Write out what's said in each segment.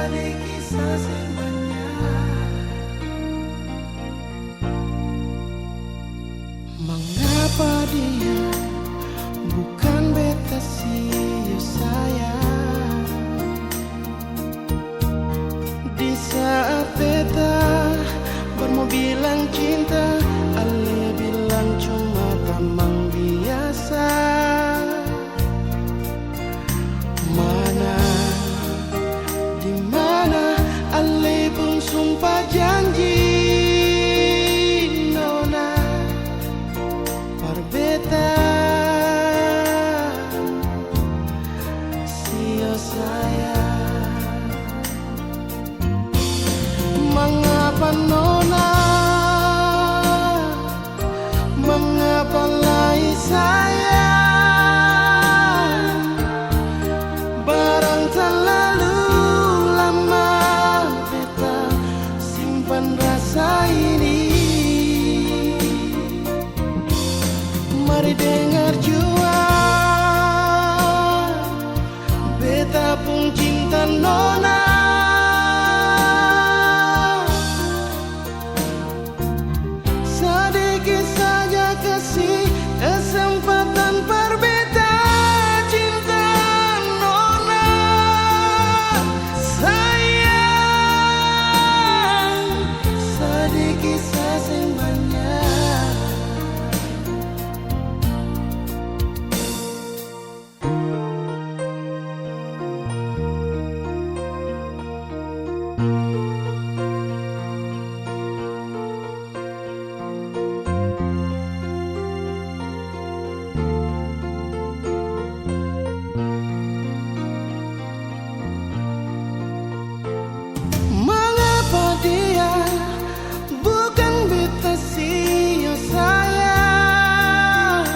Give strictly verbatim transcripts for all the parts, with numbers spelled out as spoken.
Sadiki sa seng banya. Mangapa dia bukan beta sio sayang? Di saat beta baru mo bilang cinta, ale bilang cuma tamang biasa. Mana, di mana ale pung sumpa janji nona par beta sio sayang? Mangapa nona, mangapa lai sayang? Barang talalu lama beta simpan rasa ini. Mari dengar jua beta pung cinta nona. Sadiki saja kasi kesempatan par beta cinta nona sayang. Sadiki sa seng banya. Mangapa dia bukan beta sio sayang?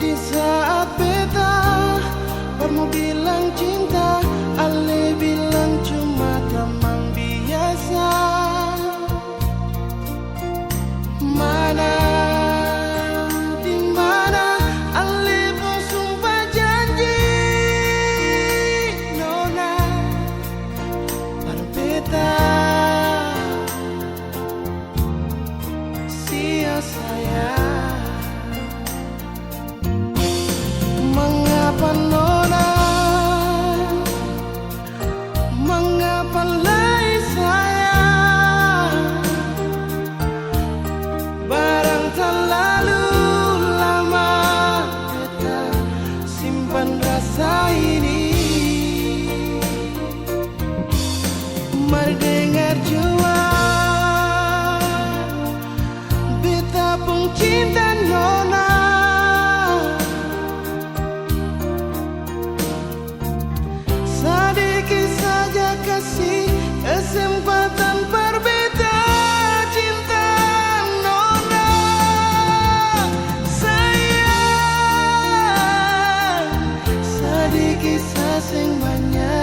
Di saat beta baru mo bilang cinta, ale bilang cuma tamang biasa. Mana, di mana ale pung sumpa janji nona par beta sio sayang? Mangapa nona, mangapa lai sayang? Barang talalu lama beta simpan rasa ini. Mari dengar jua beta pung cinta nona. Sadiki saja kasi kesempatan par beta cinta nona sayang. Sadiki sa seng banya.